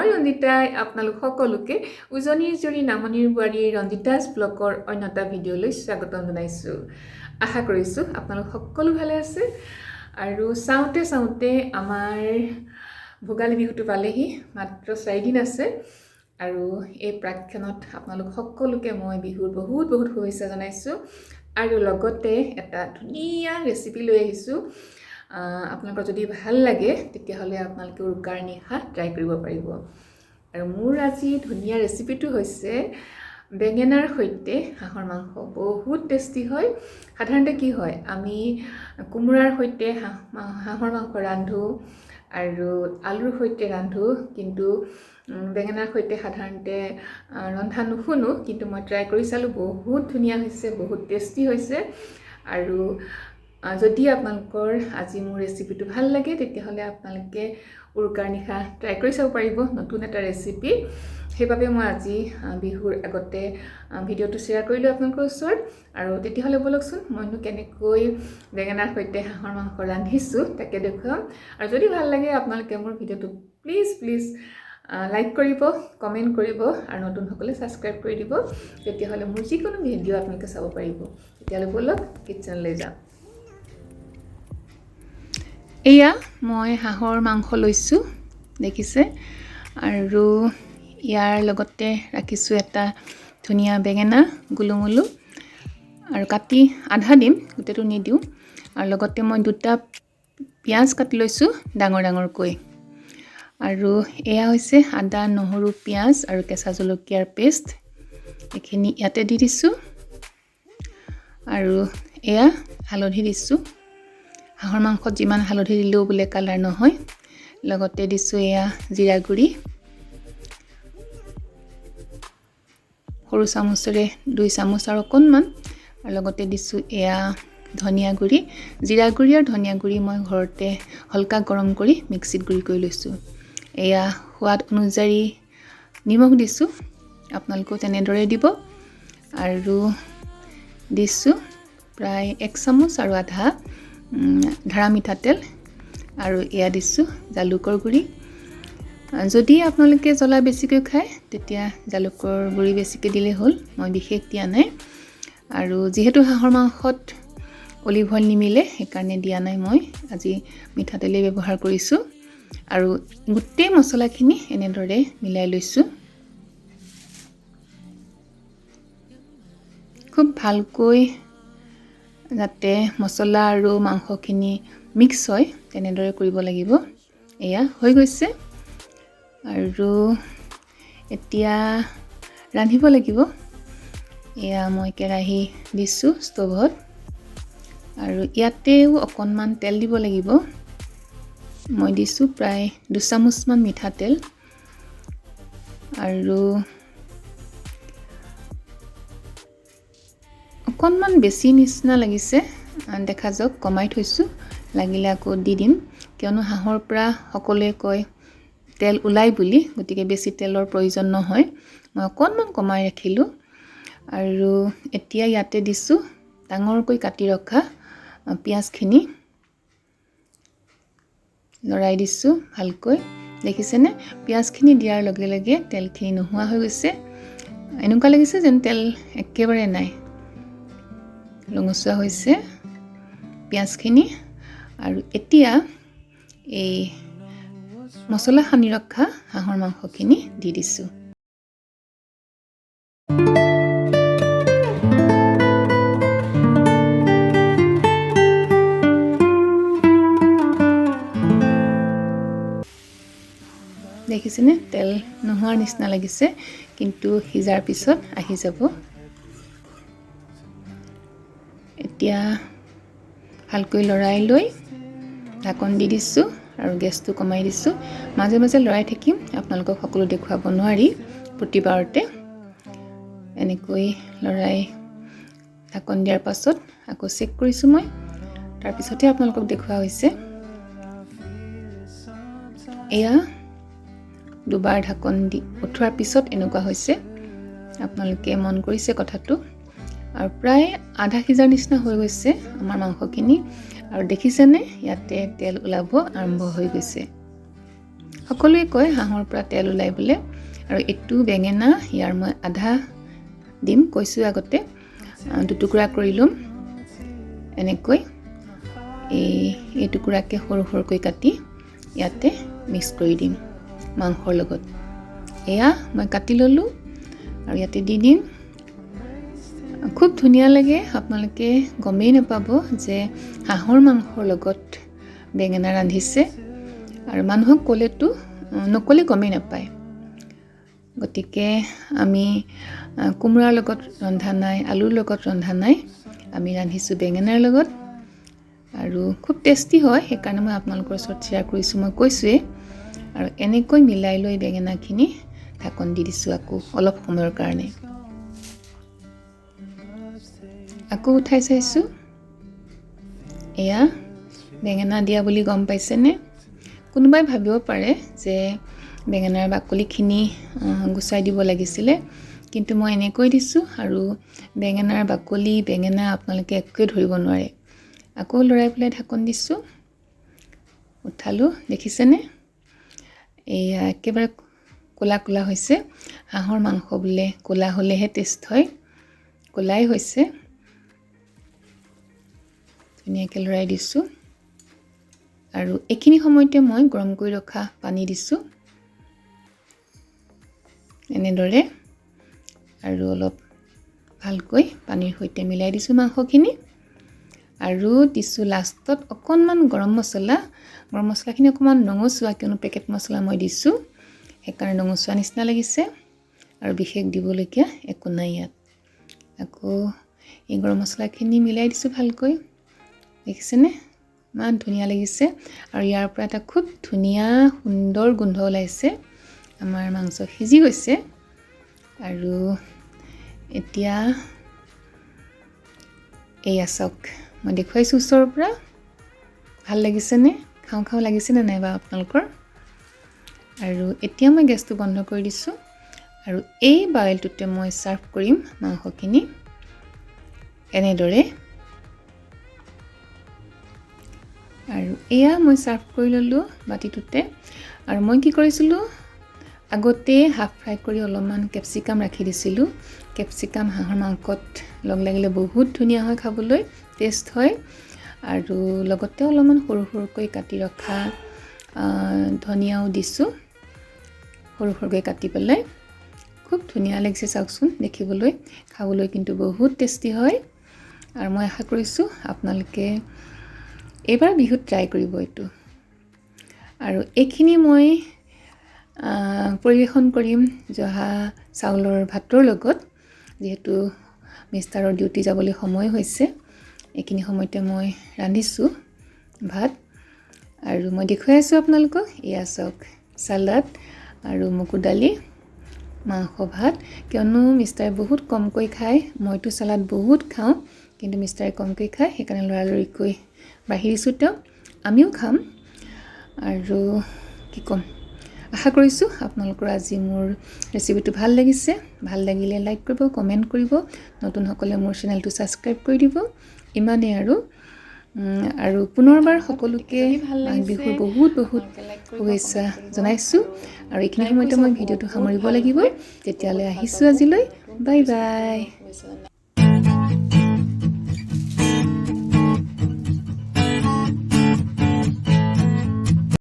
মই ৰঞ্জিতাই আপোনালোক সকলোকে উজনিৰ জুৰি নামনিৰ বোৱাৰী ৰঞ্জিতাজ ব্লগৰ অন্য এটা ভিডিঅ'লৈ স্বাগতম জনাইছোঁ। আশা কৰিছোঁ আপোনালোক সকলো ভালে আছে। আৰু চাওঁতে চাওঁতে আমাৰ ভোগালী বিহুটো পালেহি, মাত্ৰ 4 দিন আছে। আৰু এই প্ৰাকক্ষণত আপোনালোক সকলোকে মই বিহুৰ বহুত বহুত শুভেচ্ছা জনাইছোঁ আৰু লগতে এটা ধুনীয়া ৰেচিপি লৈ আহিছোঁ। আপোনালোকৰ যদি ভাল লাগে, তেতিয়াহ'লে আপোনালোকে উৰুকাৰ নিশা ট্ৰাই কৰিব পাৰিব। আৰু মোৰ আজি ধুনীয়া ৰেচিপিটো হৈছে বেঙেনাৰ সৈতে হাঁহৰ মাংস। বহুত টেষ্টি হয়। সাধাৰণতে কি হয়, আমি কোমোৰাৰ সৈতে হাঁহৰ মাংস ৰান্ধোঁ আৰু আলুৰ সৈতে ৰান্ধোঁ, কিন্তু বেঙেনাৰ সৈতে সাধাৰণতে ৰন্ধা নুশুনো। কিন্তু মই ট্ৰাই কৰি চালোঁ, বহুত ধুনীয়া হৈছে, বহুত টেষ্টি হৈছে। আৰু যদি আপোনালোকৰ আজি মোৰ ৰেচিপিটো ভাল লাগে, তেতিয়াহ'লে আপোনালোকে উৰুকাৰ নিশা ট্ৰাই কৰি চাব পাৰিব নতুন এটা ৰেচিপি। সেইবাবে মই আজি বিহুৰ আগতে ভিডিঅ'টো শ্বেয়াৰ কৰিলোঁ আপোনালোকৰ ওচৰত। আৰু তেতিয়াহ'লে ব'লকচোন, মইনো কেনেকৈ বেঙেনাৰ সৈতে হাঁহৰ মাংস ৰান্ধিছোঁ তাকে দেখুৱাম। আৰু যদি ভাল লাগে, আপোনালোকে মোৰ ভিডিঅ'টো প্লিজ প্লিজ লাইক কৰিব, কমেণ্ট কৰিব আৰু নতুনসকলে ছাবস্ক্ৰাইব কৰি দিব। তেতিয়াহ'লে মোৰ যিকোনো ভিডিঅ' আপোনালোকে চাব পাৰিব। তেতিয়াহ'লে ব'লক, কিটচেনলৈ যাওঁ। এয়া মই হাঁহৰ মাংস লৈছোঁ, দেখিছে। আৰু ইয়াৰ লগতে ৰাখিছোঁ এটা ধুনীয়া বেঙেনা গোলুমুলু আৰু কাটি আধা দিম, গোটেইটো নিদিওঁ। আৰু লগতে মই দুটা পিঁয়াজ কাটি লৈছোঁ ডাঙৰ ডাঙৰকৈ। আৰু এয়া হৈছে আদা, নহৰু, পিঁয়াজ আৰু কেঁচা জলকীয়াৰ পেষ্ট। এইখিনি ইয়াতে দি দিছোঁ। আৰু এয়া হালধি দিছোঁ। হাঁহৰ মাংসত যিমান হালধি দিলেও বোলে কালাৰ নহয়। লগতে দিছোঁ এয়া জিৰা গুড়ি, সৰু চামুচেৰে 2 চামুচ আৰু অকণমান। আৰু লগতে দিছোঁ এয়া ধনিয়া গুড়ি। জিৰা গুড়ি আৰু ধনিয়া গুড়ি মই ঘৰতে হালকা গৰম কৰি মিক্সিত গুড়ি কৰি লৈছোঁ। এয়া সোৱাদ অনুযায়ী নিমখ দিছোঁ, আপোনালোকেও তেনেদৰে দিব। আৰু দিছোঁ প্ৰায় এক চামুচ আৰু আধা ধাৰা মিঠাতেল। আৰু এয়া দিছোঁ জালুকৰ গুড়ি। যদি আপোনালোকে জ্বলা বেছিকৈ খায়, তেতিয়া জালুকৰ গুড়ি বেছিকৈ দিলেই হ'ল। মই বিশেষ দিয়া নাই। আৰু যিহেতু হাঁহৰ মাংসত অলিভ অইল নিমিলে, সেইকাৰণে দিয়া নাই। মই আজি মিঠাতেলেই ব্যৱহাৰ কৰিছোঁ। আৰু গোটেই মছলাখিনি এনেদৰে মিলাই লৈছোঁ। খুব ভালকৈ যাতে মছলা আৰু মাংসখিনি মিক্স হয়, তেনেদৰে কৰিব লাগিব। এয়া হৈ গৈছে আৰু এতিয়া ৰান্ধিব লাগিব। এয়া মই কেৰাহী দিছোঁ ষ্ট'ভত আৰু ইয়াতেও অকণমান তেল দিব লাগিব। মই দিছোঁ প্ৰায় দুচামুচমান মিঠাতেল। আৰু অকণমান বেছি নিচিনা লাগিছে, দেখা যাওক। কমাই থৈছোঁ, লাগিলে আকৌ দি দিম। কিয়নো হাঁহৰ পৰা সকলোৱে কয় তেল ওলায় বুলি, গতিকে বেছি তেলৰ প্ৰয়োজন নহয়। মই অকণমান কমাই ৰাখিলোঁ। আৰু এতিয়া ইয়াতে দিছোঁ ডাঙৰকৈ কাটি ৰখা পিঁয়াজখিনি। লৰাই দিছোঁ ভালকৈ। দেখিছেনে, পিঁয়াজখিনি দিয়াৰ লগে লগে তেলখিনি নোহোৱা হৈ গৈছে। এনেকুৱা লাগিছে যেন তেল একেবাৰে নাই। ৰঙচুৱা হৈছে পিঁয়াজখিনি। আৰু এতিয়া এই মছলা সানি ৰখা হাঁহৰ মাংসখিনি দি দিছোঁ। দেখিছেনে, তেল নোহোৱাৰ নিচিনা লাগিছে, কিন্তু সিজাৰ পিছত আহি যাব। এতিয়া ভালকৈ লৰাই লৈ ঢাকন দি দিছোঁ আৰু গেছটো কমাই দিছোঁ। মাজে মাজে লৰাই থাকিম, আপোনালোকক সকলো দেখুৱাব নোৱাৰি প্ৰতিবাৰতে। এনেকৈ লৰাই ঢাকন দিয়াৰ পাছত আকৌ চেক কৰিছোঁ মই, তাৰপিছতহে আপোনালোকক দেখুওৱা হৈছে। এয়া দুবাৰ ঢাকন দি উঠোৱাৰ পিছত এনেকুৱা হৈছে। আপোনালোকে মন কৰিছে কথাটো। আৰু প্ৰায় আধা সিজাৰ নিচিনা হৈ গৈছে আমাৰ মাংসখিনি। আৰু দেখিছেনে, ইয়াতে তেল ওলাব আৰম্ভ হৈ গৈছে। সকলোৱে কয় হাঁহৰ পৰা তেল ওলাই বোলে। আৰু এইটো বেঙেনা, ইয়াৰ মই আধা দিম, কৈছোঁ আগতে। দুটুকুৰা কৰি ল'ম এনেকৈ। এই টুকুৰাকে সৰু সৰুকৈ কাটি ইয়াতে মিক্স কৰি দিম মাংসৰ লগত। এয়া মই কাটি ল'লোঁ আৰু ইয়াতে দি দিম। খুব ধুনীয়া লাগে, আপোনালোকে গমেই নাপাব যে হাঁহৰ মাংসৰ লগত বেঙেনা ৰান্ধিছে। আৰু মানুহক ক'লেতো নক'লে গমেই নাপায়। গতিকে আমি কোমোৰাৰ লগত ৰন্ধা নাই, আলুৰ লগত ৰন্ধা নাই, আমি ৰান্ধিছোঁ বেঙেনাৰ লগত আৰু খুব টেষ্টি হয়। সেইকাৰণে মই আপোনালোকৰ ওচৰত শ্বেয়াৰ কৰিছোঁ, মই কৈছোঁৱেই। আৰু এনেকৈ মিলাই লৈ বেঙেনাখিনি ঢাকন দি দিছোঁ আকৌ অলপ সময়ৰ কাৰণে। আকৌ উঠাই চাইছোঁ, এয়া বেঙেনা দিয়া বুলি গম পাইছেনে? কোনোবাই ভাবিব পাৰে যে বেঙেনাৰ বাকলিখিনি গুচাই দিব লাগিছিলে, কিন্তু মই এনেকৈ দিছোঁ আৰু বেঙেনাৰ বাকলি বেঙেনা আপোনালোকে একোৱে ধৰিব নোৱাৰে। আকৌ লৰাই পেলাই ঢাকন দিছোঁ, উঠালোঁ, দেখিছেনে? এয়া একেবাৰে ক'লা ক'লা হৈছে। হাঁহৰ মাংস বোলে ক'লা হ'লেহে টেষ্ট হয়, ক'লাই হৈছে। ধুনীয়াকৈ লৰাই দিছোঁ আৰু এইখিনি সময়তে মই গৰম কৰি ৰখা পানী দিছোঁ এনেদৰে আৰু অলপ ভালকৈ পানীৰ সৈতে মিলাই দিছোঁ মাংসখিনি। আৰু দিছোঁ লাষ্টত অকণমান গৰম মছলা। গৰম মছলাখিনি অকণমান ৰঙচুৱা, কিয়নো পেকেট মছলা মই দিছোঁ, সেইকাৰণে ৰঙচুৱা নিচিনা লাগিছে। আৰু বিশেষ দিবলগীয়া একো নাই ইয়াত। আকৌ এই গৰম মছলাখিনি মিলাই দিছোঁ ভালকৈ, দেখিছেনে ইমান ধুনীয়া লাগিছে। আৰু ইয়াৰ পৰা এটা খুব ধুনীয়া সুন্দৰ গোন্ধ ওলাইছে। আমাৰ মাংস সিজি গৈছে। আৰু এতিয়া এয়া চাওক, মই দেখুৱাইছোঁ ওচৰৰ পৰা। ভাল লাগিছেনে? খাওঁ খাওঁ লাগিছেনে নাই বাৰু আপোনালোকৰ? আৰু এতিয়া মই গেছটো বন্ধ কৰি দিছোঁ আৰু এই বাউলটোতে মই ছাৰ্ভ কৰিম মাংসখিনি এনেদৰে। আৰু এয়া মই ছাৰ্ভ কৰি ল'লোঁ বাতিটোতে। আৰু মই কি কৰিছিলোঁ, আগতে হাফ ফ্ৰাই কৰি অলপমান কেপচিকাম ৰাখি দিছিলোঁ। কেপচিকাম হাঁহৰ মাংসত লগ লাগিলে বহুত ধুনীয়া হয় খাবলৈ, টেষ্ট হয়। আৰু লগতে অলপমান সৰু সৰুকৈ কাটি ৰখা ধনিয়াও দিছোঁ, সৰু সৰুকৈ কাটি পেলাই। খুব ধুনীয়া লাগিছে চাওকচোন দেখিবলৈ, খাবলৈ কিন্তু বহুত টেষ্টি হয়। আৰু মই আশা কৰিছোঁ আপোনালোকে এইবাৰ বিহুত ট্ৰাই কৰিব এইটো। আৰু এইখিনি মই পৰিৱেশন কৰিম জহা চাউলৰ ভাতৰ লগত, যিহেতু মিষ্টাৰৰ ডিউটি যাবলৈ সময় হৈছে। এইখিনি সময়তে মই ৰান্ধিছোঁ ভাত আৰু মই দেখুৱাই আছোঁ আপোনালোকক। এয়া চাওক, চালাড আৰু মগুৰ দালি, মাংস ভাত। কিয়নো মিষ্টাৰে বহুত কমকৈ খায়, মইতো চালাড বহুত খাওঁ, কিন্তু মিষ্টাৰে কমকৈ খায়, সেইকাৰণে লৰালৰিকৈ বাঢ়ি দিছোঁ তেওঁক, আমিও খাম। আৰু কি ক'ম, আশা কৰিছোঁ আপোনালোকৰ আজি মোৰ ৰেচিপিটো ভাল লাগিছে। ভাল লাগিলে লাইক কৰিব, কমেণ্ট কৰিব, নতুনসকলে মোৰ চেনেলটো ছাবস্ক্ৰাইব কৰি দিব। ইমানেই আৰু। আৰু পুনৰবাৰ সকলোকে মাঘ বিহুৰ বহুত বহুত শুভেচ্ছা জনাইছোঁ। আৰু এইখিনি সময়তে মই ভিডিঅ'টো সামৰিব লাগিব। তেতিয়াহ'লে আহিছোঁ আজিলৈ, বাই বাই।